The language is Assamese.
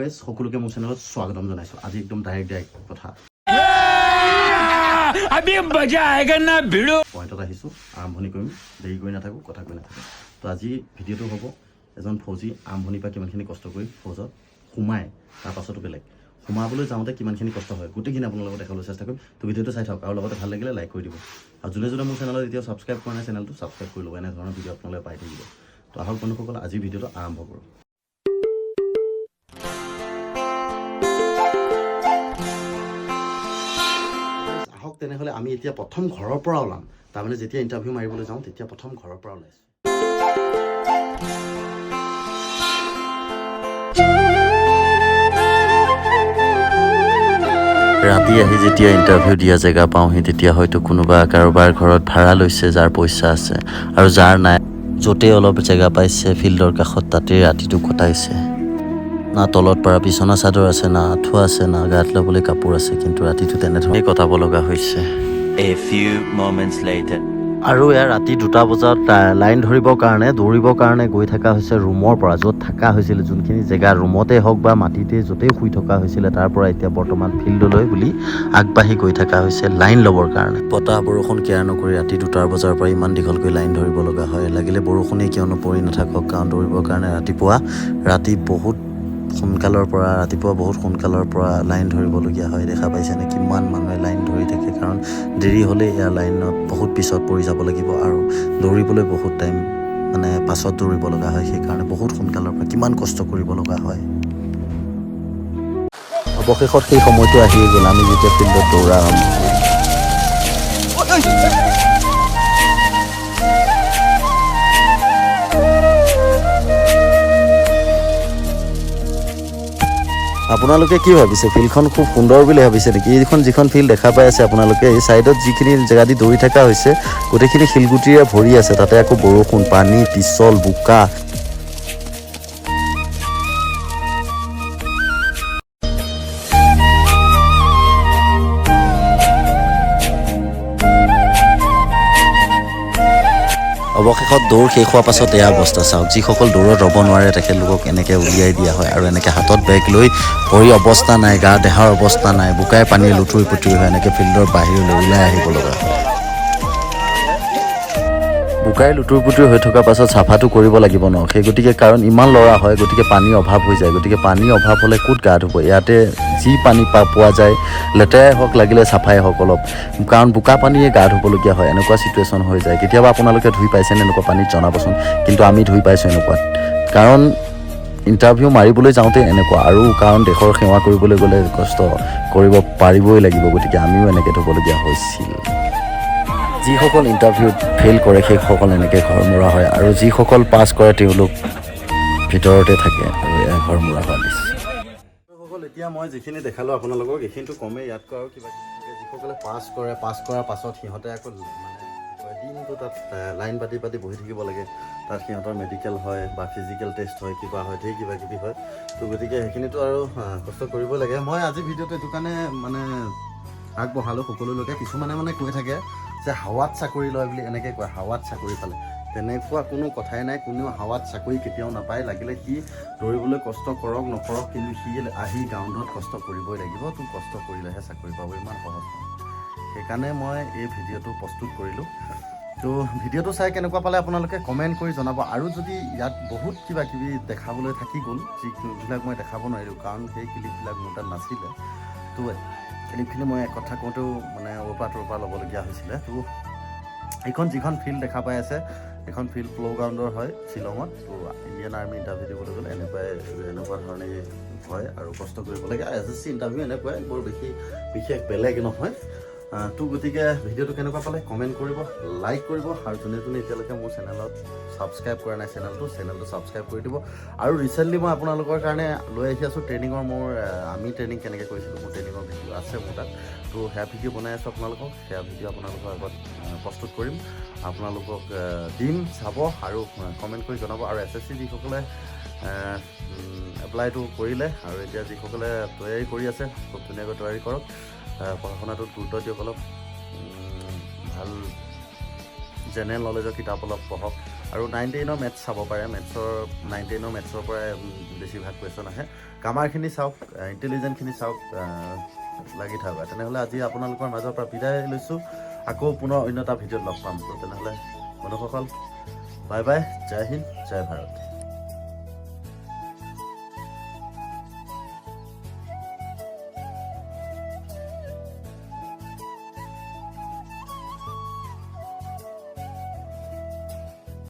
গাইজ, সকলোকে মোৰ চেনেলত স্বাগতম জনাইছোঁ। আজি একদম ডাইৰেক্ট ডাইৰেক্ট কথা अभी मजा आएगा ना भिड़ो। পইণ্টত আহিছোঁ, আৰম্ভণি কৰিম, দেৰি কৰি নাথাকোঁ, কথা কৈ নাথাকোঁ। তো আজি ভিডিঅ'টো হ'ব এজন ফৌজী আৰম্ভণিৰ পৰা কিমানখিনি কষ্ট কৰি ফৌজত সোমায়, তাৰ পাছতো বেলেগ সোমাবলৈ যাওঁতে কিমানখিনি কষ্ট হয়, গোটেইখিনি আপোনালোকক দেখাবলৈ চেষ্টা কৰিম। তো ভিডিঅ'টো চাই থাকক আৰু লগতে ভাল লাগিলে লাইক কৰি দিব আৰু যোনে যোনে মোৰ চেনেলত এতিয়াও ছাবস্ক্ৰাইব কৰা নাই, চেনেলটো ছাবস্ক্ৰাইব কৰি ল'ব। এনেধৰণৰ ভিডিঅ' আপোনালোকে পাই থাকিব। তো আহক বন্ধুসকল, আজি ভিডিঅ'টো আৰম্ভ কৰোঁ। আহক তেনেহ'লে আমি এতিয়া প্ৰথম ঘৰৰ পৰা ওলাম। তাৰমানে যেতিয়া ইণ্টাৰভিউ মাৰিবলৈ যাওঁ, তেতিয়া প্ৰথম ঘৰৰ পৰা ওলাইছোঁ। ৰাতি আহি যেতিয়া ইণ্টাৰভিউ দিয়া জেগা পাওঁহি, তেতিয়া হয়তো কোনোবা কাৰোবাৰ ঘৰত ভাড়া লৈছে, যাৰ পইচা আছে, আৰু যাৰ নাই, য'তেই অলপ জেগা পাইছে ফিল্ডৰ কাষত, তাতেই ৰাতিটো কটাইছে। না তলত পৰা বিচনা চাদৰ আছে, না আঁঠুৱা আছে, না গাত ল'বলৈ কাপোৰ আছে, কিন্তু ৰাতিটো তেনেধৰণেই কটাব লগা হৈছে। A few moments later. আৰু এয়া ৰাতি 2টা বজাত লাইন ধৰিবৰ কাৰণে, দৌৰিবৰ কাৰণে গৈ থকা হৈছে। ৰুমৰ পৰা য'ত থকা হৈছিলে, যোনখিনি জেগা ৰুমতে হওক বা মাটিতে য'তেই শুই থকা হৈছিলে, তাৰ পৰা এতিয়া বৰ্তমান ফিল্ডলৈ বুলি আগবাঢ়ি গৈ থকা হৈছে লাইন ল'বৰ কাৰণে। বতাহ বৰষুণ কেয়াৰ নকৰি ৰাতি 2টাৰ বজাৰ পৰা ইমান দীঘলকৈ লাইন ধৰিব লগা হয়। লাগিলে বৰষুণেই কিয় নপৰি নাথাকক, কাৰণ দৌৰিবৰ কাৰণে ৰাতিপুৱা ৰাতি বহুত সোনকালৰ পৰা, ৰাতিপুৱা বহুত সোনকালৰ পৰা লাইন ধৰিবলগীয়া হয়। দেখা পাইছেনে কিমান মানুহে লাইন ধৰি থাকে? কাৰণ দেৰি হ'লে এয়া লাইনত বহুত পিছত পৰি যাব লাগিব আৰু দৌৰিবলৈ বহুত টাইম মানে পাছত দৌৰিব লগা হয়। সেইকাৰণে বহুত সোনকালৰ পৰা কিমান কষ্ট কৰিব লগা হয়। অৱশেষত সেই সময়টো আহিয়ে গ'ল, আমি যেতিয়া ফিল্ডত দৌৰা আৰম্ভ কৰিলোঁ। আপোনালোকে কি ভাবিছে? ফিল্ডখন খুব সুন্দৰ বুলি ভাবিছে নেকি? এইখন যিখন ফিল্ড দেখা পাই আছে আপোনালোকে, এই ছাইডত যিখিনি জেগা দি দৌৰি থকা হৈছে, গোটেইখিনি শিলগুটিৰে ভৰি আছে। তাতে আকৌ বৰষুণ, পানী, পিছল, বোকা। অৱশেষত দৌৰ শেষ হোৱাৰ পাছত এয়া অৱস্থা চাওক। যিসকল দৌৰত ৰ'ব নোৱাৰে, তেখেতলোকক এনেকৈ উলিয়াই দিয়া হয় আৰু এনেকৈ হাতত বেগ লৈ ভৰি অৱস্থা নাই, গা দেহাৰ অৱস্থা নাই, বোকাই পানীয়ে লুতুৰি পুতুৰি হৈ এনেকৈ ফিল্ডৰ বাহিৰলৈ ওলাই আহিব লগা হয়। বোকাই লুতুৰ পুতুৰ হৈ থকা পাছত চাফাটো কৰিব লাগিব ন? সেই গতিকে, কাৰণ ইমান ল'ৰা হয়, গতিকে পানীৰ অভাৱ হৈ যায়। গতিকে পানীৰ অভাৱ হ'লে ক'ত গা ধুব? ইয়াতে যি পানী পোৱা যায়, লেতেৰাই হওক লাগিলে চাফাই হওক অলপ, কাৰণ বোকা পানীয়ে গা ধুবলগীয়া হয়। এনেকুৱা চিটুৱেশ্যন হৈ যায় কেতিয়াবা। আপোনালোকে ধুই পাইছেনে এনেকুৱা পানীত, জনাবচোন। কিন্তু আমি ধুই পাইছোঁ এনেকুৱাত, কাৰণ ইণ্টাৰভিউ মাৰিবলৈ যাওঁতে এনেকুৱা আৰু কাৰণ দেশৰ সেৱা কৰিবলৈ গ'লে কষ্ট কৰিব পাৰিবই লাগিব। গতিকে আমিও এনেকৈ ধুবলগীয়া হৈছিল। যিসকল ইণ্টাৰভিউত ফেইল কৰে, সেইসকল এনেকৈ ঘৰমূৰা হয় আৰু যিসকল পাছ কৰে, তেওঁলোক ভিতৰতে থাকে আৰু এয়া ঘৰমূৰা হোৱা দৃশ্য। সকল, এতিয়া মই যিখিনি দেখালোঁ আপোনালোকক, এইখিনিতো কমেই, ইয়াতকৈ আৰু কিবা কিবি থাকে। যিসকলে পাছ কৰে, পাছ কৰাৰ পাছত সিহঁতে আকৌ মানে কি কয়, দিনটো তাত লাইন পাতি পাতি বহি থাকিব লাগে। তাত সিহঁতৰ মেডিকেল হয় বা ফিজিকেল টেষ্ট হয়, কিবা হয়, ধেৰ কিবা কিবি হয়। তো গতিকে সেইখিনিতো আৰু কষ্ট কৰিবই লাগে। মই আজি ভিডিঅ'টো এইটো কাৰণে মানে আগবঢ়ালোঁ সকলোলৈকে। কিছুমানে মানে কৈ থাকে যে হাৱাত চাকৰি লয় বুলি, এনেকৈ কয়, হাৱাত চাকৰি পালে। তেনেকুৱা কোনো কথাই নাই। কোনেও হাৱাত চাকৰি কেতিয়াও নাপায়। লাগিলে সি দৌৰিবলৈ কষ্ট কৰক নকৰক, কিন্তু সি আহি গ্ৰাউণ্ডত কষ্ট কৰিবই লাগিব। তো কষ্ট কৰিলেহে চাকৰি পাব, ইমান সহজ নহয়। সেইকাৰণে মই এই ভিডিঅ'টো প্ৰস্তুত কৰিলোঁ। তো ভিডিঅ'টো চাই কেনেকুৱা পালে আপোনালোকে কমেণ্ট কৰি জনাব। আৰু যদি ইয়াত বহুত কিবা কিবি দেখাবলৈ থাকি গ'ল, যিবিলাক মই দেখাব নোৱাৰিলোঁ, কাৰণ সেই ক্লিপবিলাক মোৰ তাত নাছিলে। তো ক্লিপখিনি মই কথা কওঁতেও মানে অ'ৰ পৰা তোৰ পৰা ল'বলগীয়া হৈছিলে। তো এইখন যিখন ফিল্ড দেখা পাই আছে, এইখন ফিল্ড প্ল' গ্ৰাউণ্ডৰ হয় শ্বিলঙত। তো ইণ্ডিয়ান আৰ্মি ইণ্টাৰভিউ দিবলৈ গ'লে এনেকুৱাই, এনেকুৱা ধৰণেই হয় আৰু কষ্ট কৰিব লাগে। এছএছচি ইণ্টাৰভিউ এনেকুৱাই, বৰ বেছি বিশেষ বেলেগ নহয়। তো গতিকে ভিডিঅ'টো কেনেকুৱা পালে কমেণ্ট কৰিব, লাইক কৰিব আৰু যোনে যোনে এতিয়ালৈকে মোৰ চেনেলত ছাবস্ক্ৰাইব কৰা নাই চেনেলটো ছাবস্ক্ৰাইব কৰি দিব। আৰু ৰিচেণ্টলি মই আপোনালোকৰ কাৰণে লৈ আহি আছোঁ ট্ৰেইনিঙৰ মোৰ আমি ট্ৰেইনিং কেনেকৈ কৰিছিলোঁ, মোৰ ট্ৰেইনিঙৰ ভিডিঅ' আছে মোৰ তাত। তো সেয়া ভিডিঅ' বনাই আছোঁ আপোনালোকক, সেয়া ভিডিঅ' আপোনালোকৰ আগত প্ৰস্তুত কৰিম, আপোনালোকক দিম, চাব আৰু কমেণ্ট কৰি জনাব। আৰু এছএছচি যিসকলে এপ্লাইটো কৰিলে আৰু এতিয়া যিসকলে তৈয়াৰী কৰি আছে, খুব ধুনীয়াকৈ তৈয়াৰী কৰক। পঢ়া শুনাটোত গুৰুত্ব দিয়ক অলপ, ভাল জেনেৰেল নলেজৰ কিতাপ অলপ পঢ়ক। আৰু 9, 10ৰ মেথছ চাব পাৰে। মেথছৰ, 9, 10ৰ মেথছৰ পৰাই বেছিভাগ কুৱেশ্যন আহে। গ্ৰামাৰখিনি চাওক, ইণ্টেলিজেণ্টখিনি চাওক, লাগি থাকক। তেনেহ'লে আজি আপোনালোকৰ মাজৰ পৰা বিদায় লৈছোঁ। আকৌ পুনৰ অন্য এটা ভিডিঅ'ত লগ পাম। তো তেনেহ'লে বন্ধুসকল, বাই বাই, জয় হিন্দ, জয় ভাৰত।